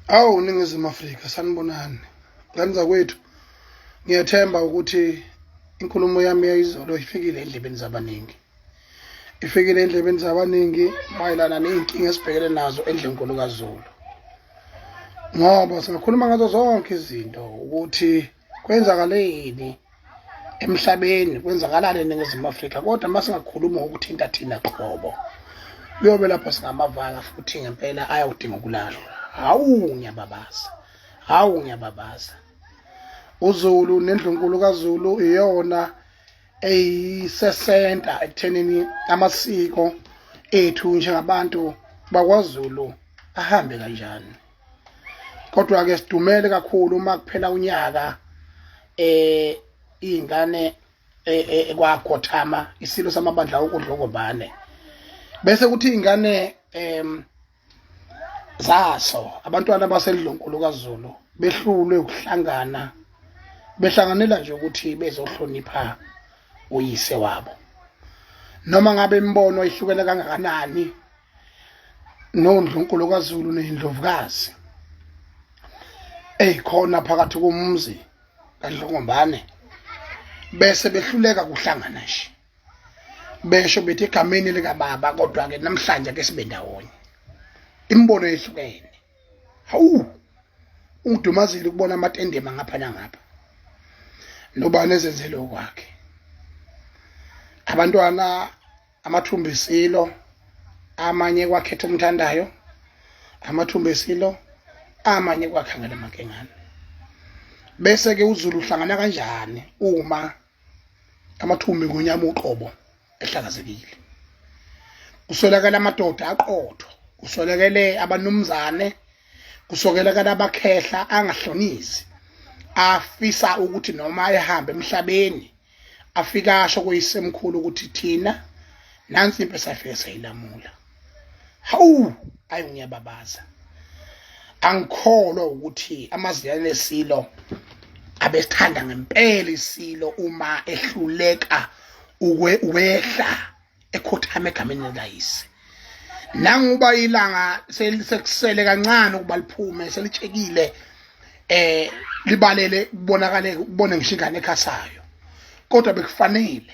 Awu Ningizimu Afrika sanibonani. Ngane zakwethu ngiyethemba ukuthi inkulumo yami yayizolo ifikile endlebeni zabaningi. Ifikile endlebeni zabaningi mayelana nezinkinga esibhekene nazo endlunkulu kaZulu. Ngoba singakhuluma ngazo zonke izinto ukuthi kwenzakaleni emhlabeni kwenzakalani eNingizimu Afrika kodwa uma singakhuluma ngokuthinta thina qobo kuyobe lapho singamavaka futhi ngempela ayawudinga ukulahlwa. Hawu ngiyababaza, hawu ngiyababaza. UZulu nendlunkulu kaZulu iyona eyisesenta ekuthenini amasiko ethu njengabantu bakwaZulu ahambe kanjani. Kodwa ke sidumele kakhulu uma kuphela unyaka izingane kwakhothama isilo samabandla okudlokobane bese kuthi izingane zaso abantwana baseNdlunkulu kaZulu behlulwe ukuhlangana behlanganela nje ukuthi bezohlonipha uyise wabo noma ngabe imibono ihlukene kangakanani noNdlunkulu kaZulu neNdlovukazi eyikhona phakathi komzi kaDlongombane bese behluleka kuhlangana nje besho bethi egameni likababa kodwa ke namhlanje ke sibe ndawonye imibono yehlukene. Hawu ungidumazile ukubona amatendema ngapha nangapha nobani ezenzele okwakhe abantwana amathumbu esilo amanye kwakhetha umthandayo amathumbu esilo amanye kwakhangela amankengane bese ke uZulu uhlangana kanjani uma amathumbu ngonyama uqobo ehlakazekile kuswelakala amadoda aqotho kuswelakele abanumzane kuswelakala abakhehla angahlonizi afisa ukuthi noma ehambe emhlabeni afika asho kuyisemkhulu ukuthi thina nansi impi esafike sayilamula. Hawu ayi ngiyababaza, angikholwa ukuthi amazinyane esilo abesithanda ngempela isilo uma ehluleka ukwehla ekhothama egameni likayise. Nanguba ilanga sekusele kancane ukuba liphume selitshekile libalele kubonakale kubone ngisho ingane ekhasayo, kodwa bekufanele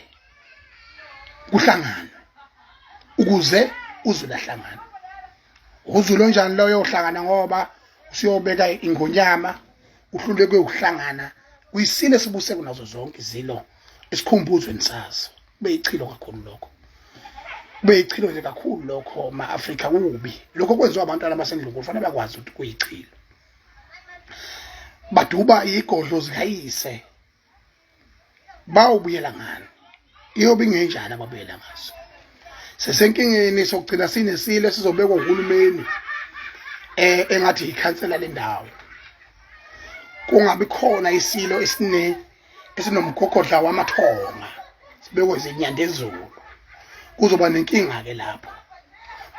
kuhlanganwe ukuze uZulu ahlangane. UZulu onjani loyo ohlangana ngoba usiyobeka ingonyama uhluleke ukuhlangana kuyisilo esibuse kunazo zonke izilo esikhumbuzweni sazo. Kube yichilo kakhulu lokho, kube yichilo nje kakhulu lokho ma-Afrika. Kubi lokho kwenziwa abantwana basendlunkulu, kufanele bakwazi ukuthi kuyichilo. Baduba igodlo zikayise bawubuyela ngani iyobe ingenjani ababuyela ngaso. Sesenkingeni sokugcina sinesilo esizobekwa uhulumeni engathi ikhansela lendawo, kungabi khona isilo esine esinomgogodla wamathonga sibekwe izinyandezulu. Kuzoba nenkinga ke lapho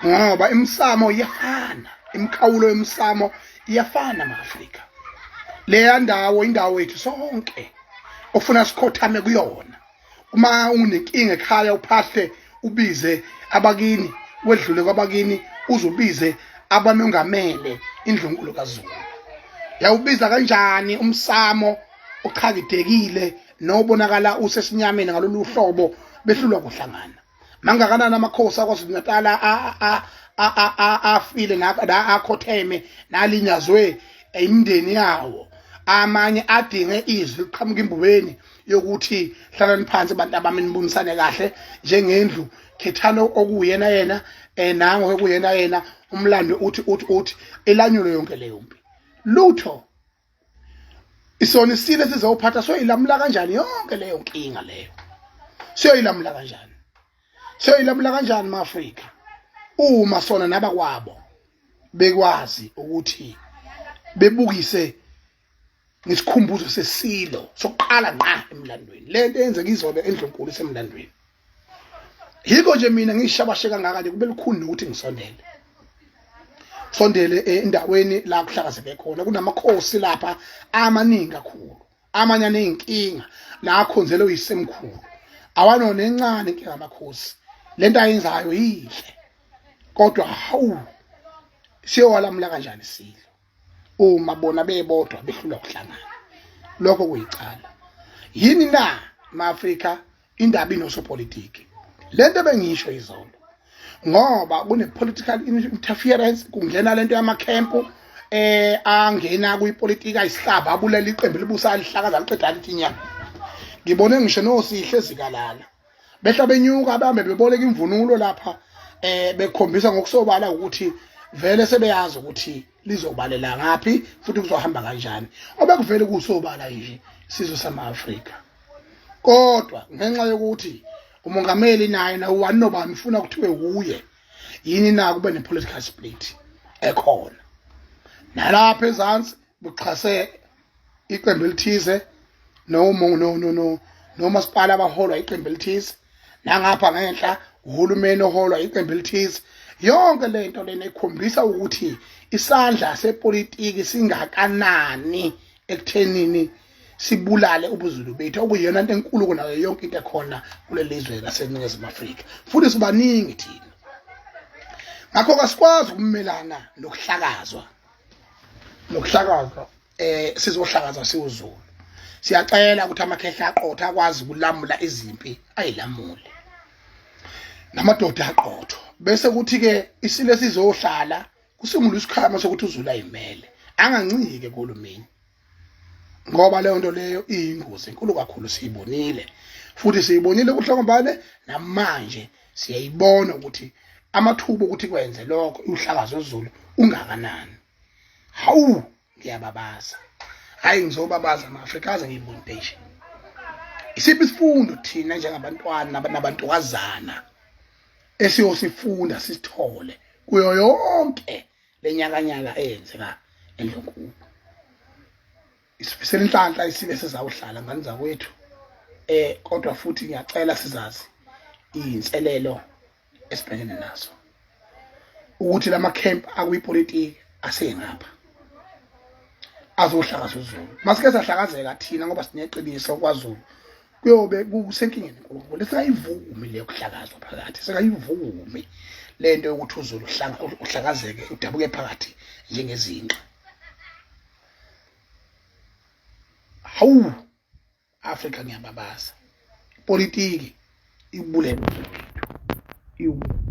ngoba imisamo iyafana, imikhawulo yomsamo iyafana ma-Afrika. Leya ndawo indawo yethu sonke ofuna sikhothame kuyona. Uma unenkinga ekhaya uphahle ubize abakini, wedlule kwabakini uzubize abanongamele indlunkulu kaZulu. Yawubiza kanjani umsamo ochakidekile nobonakala usesinyameni ngalolu hlobo behlulwa kuhlangana? Mangakanani amakhosi akwaZulu Natal afile akhotheme nalinyazwe imindeni yawo, amanye adinge izwi liqhamuka imbubeni yokuthi hlalani phansi bantu abami nibonisane kahle njengendlu, khethani okuyena yena nango okuyena yena, umlando uthi uthi uthi elanyulwe yonke leyo mpi. Lutho isona isile sizowuphatha, soyilamula kanjani yonke leyo nkinga leyo? Siyoyilamula kanjani? Siyoyilamula kanjani ma-Afrika uma sona nabakwabo bekwazi ukuthi bebukise ngesikhumbuzo sesilo sokuqala ngqa emlandweni? Lento eyenzeka izolo endlunkulu isemlandweni. Yikho nje mina ngishabashe kangaka nje kube lukhuni nokuthi ngisondele sondele endaweni la kuhlakazeke khona. Kunamakhosi lapha amaningi kakhulu, amanye aney'nkinga la akhonzele uyisemkhulu, awanona encane inkinga amakhosi. Lento ayenzayo yihle, kodwa hawu siyowalamula kanjani isilo? Uma bona bebodwa behlulwa ukuhlangana, lokho kuyicala. Yini na ma-Afrika indaba inosopolitiki lento bengisho izolo, ngoba kune political interference, kungena lento yamakhempu angena kwipolitiki ayisihlaba, abulela iqembu libusa, lihlakaza, liqeda, lithi nya. Ngibone ngisho nosihle zikalala behla benyuka, bahambe beboleka imvunulo lapha, bekhombisa ngokusobala ukuthi vele sebeyazi ukuthi lizobalela ngaphi futhi kuzohamba kanjani, obekuvele kusobala nje sizwe sama-Afrika. Kodwa ngenxa yokuthi umongameli naye nawani nobani ufuna kuthiwe wuye, yini na kube ne-political split ekhona nalapha ezansi, buxhase iqembu elithize noma no no no nomasipala abaholwa iqembu elithize, nangapha ngenhla uhulumeni oholwa iqembu elithize. Yonke lento lena ikhombisa ukuthi isandla sepolitiki singakanani ekuthenini sibulale ubuZulu bethu, okuyiyona nto enkulu kunayo yonke into ekhona kuleli zwe laseNingizimu Afrika, futhi sibaningi thina. Ngakho kasikwazi ukumelana nokuhlakazwa, nokuhlakazwa sizohlakazwa siwuZulu. Siyacela ukuthi amakhehla aqotho akwazi ukulamula izimpi ayilamule, namadoda aqotho, bese kuthi ke isilo sizohlala kusungula isikhama sokuthi uZulu ayimele, angancike kuhulumeni, ngoba leyo nto leyo iyingozi enkulu kakhulu. Siyibonile futhi siyibonile kuHlokombane, namanje siyayibona ukuthi amathuba ukuthi kwenze lokho uhlakazo uZulu ungakanani. Hawu, ngiyababaza, hayi ngizobabaza ama-Afrika aze ngiyibone nje. Isiphi isifundo thina njengabantwana nabantukazana esiyosifunda sisithole kuyo yonke lenyakanyaka eyenzeka eNdlunkulu? Isifisela inhlanhla isibe sizawuhlala ngane zakwethu, kodwa futhi ngiyacela sizazi iy'nselelo esibhekene nazo, ukuthi lama camp akwipolitiki asengapha azohlakaza uZulu. Masike sahlakazeka thina ngoba sineqiniso kwaZulu, kuyobe kusenkingeni enkulu. Lesingayivumi le yokuhlakazwa phakathi, singayivumi lento yokuthi uZulu uhlakazeke, udabuke phakathi njengezinqa. Hawu Afrika, ngiyababaza, politiki ibulele iwubulele.